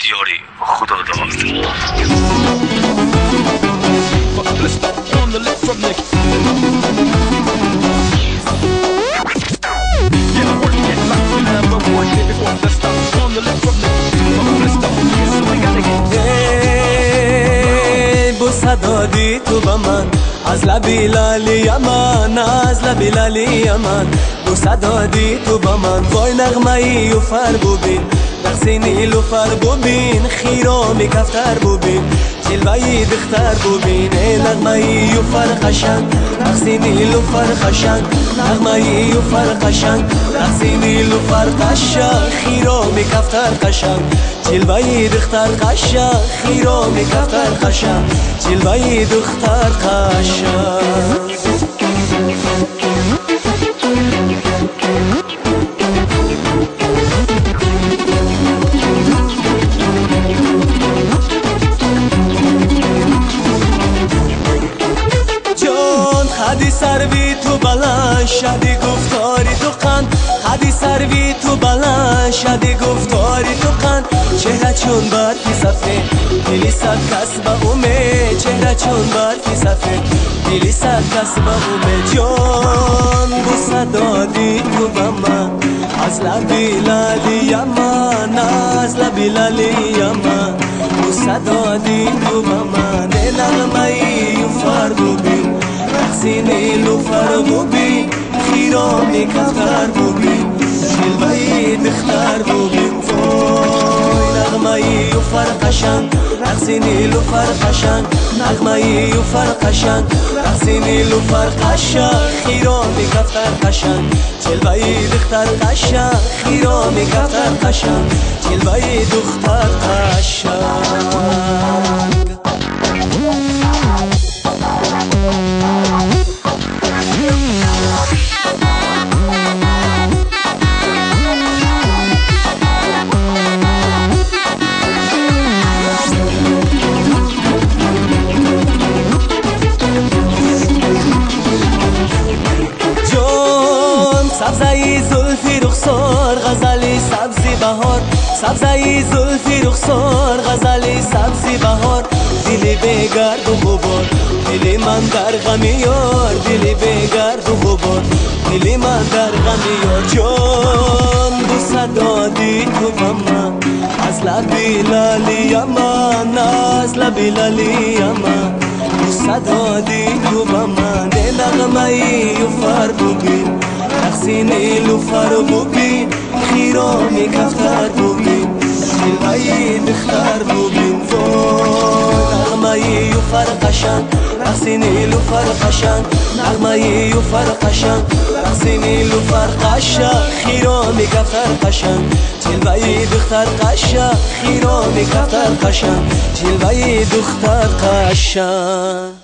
Ихтиёри Худодод. Эй, бӯса додӣ ту ба ман аз лаби лоли Яман, аз лаби лоли Яман. Бӯса додӣ ту ба ман, вой нағмаи юфар бубин, рақси нилуфар бубин, хироми кафтар бубин, ҷилваи духтар бубин. Эй нағмаи юфар қашанг, рақси нилуфар қашанг, нағмаи юфар қашанг, рақси нилуфар қашанг, хироми кафтар қашанг, ҷилваи духтар қашанг, хироми кафтар қашанг, ҷилваи духтар қашанг. Ҷон қади сарви ту баланд, шади гуфтори ту қанд, қади сарви ту баланд, шади гуфтори ту қанд. Чеҳра чун барфи сафед, дили сад кас ба умед, чеҳра чун барфи сафед, дили сад кас ба умед. Ҷон бӯса додӣ ту ба ман аз лаби лоли Яман, аз лаби лоли Яман. Бӯса додӣ ту ба ман, эй нағмаи юфар бубин, рақси нилуфар бубин, хироми кафтар бубин, ҷилваи духтар бубин. Вой нағмаи юфар қашанг, рақси нилуфар қашанг, нағмаи юфар қашанг, рақси нилуфар қашанг, хироми кафтар қашанг, ҷилваи духтар қашанг, хироми кафтар қашанг, ҷилваи духтар қашанг. Сабзаи зулфи рухсор, ғазали сабзи баҳор, сабзаи зулфи рухсор, ғазали сабзи баҳор. Дили бегарду ғубор, дили ман дар ғами ёр, дили бегарду ғубор, дили ман дар ғами ёр. Ҷон бӯса додӣ ту ба ман аз лаби лоли Яман, аз лаби лоли Яман. Бӯса додӣ ту ба ман, эй нағмаи юфар бубин, рақси нилуфар бубин, хироми кафтар бубин, ҷилваи духтар бубин. Вой нағмаи юфар қашанг, рақси нилуфар қашанг, нағмаи юфар қашанг, рақси нилуфар қашанг, хироми кафтар қашанг, ҷилваи духтар қашанг, хироми кафтар қашанг, ҷилваи духтар қашанг.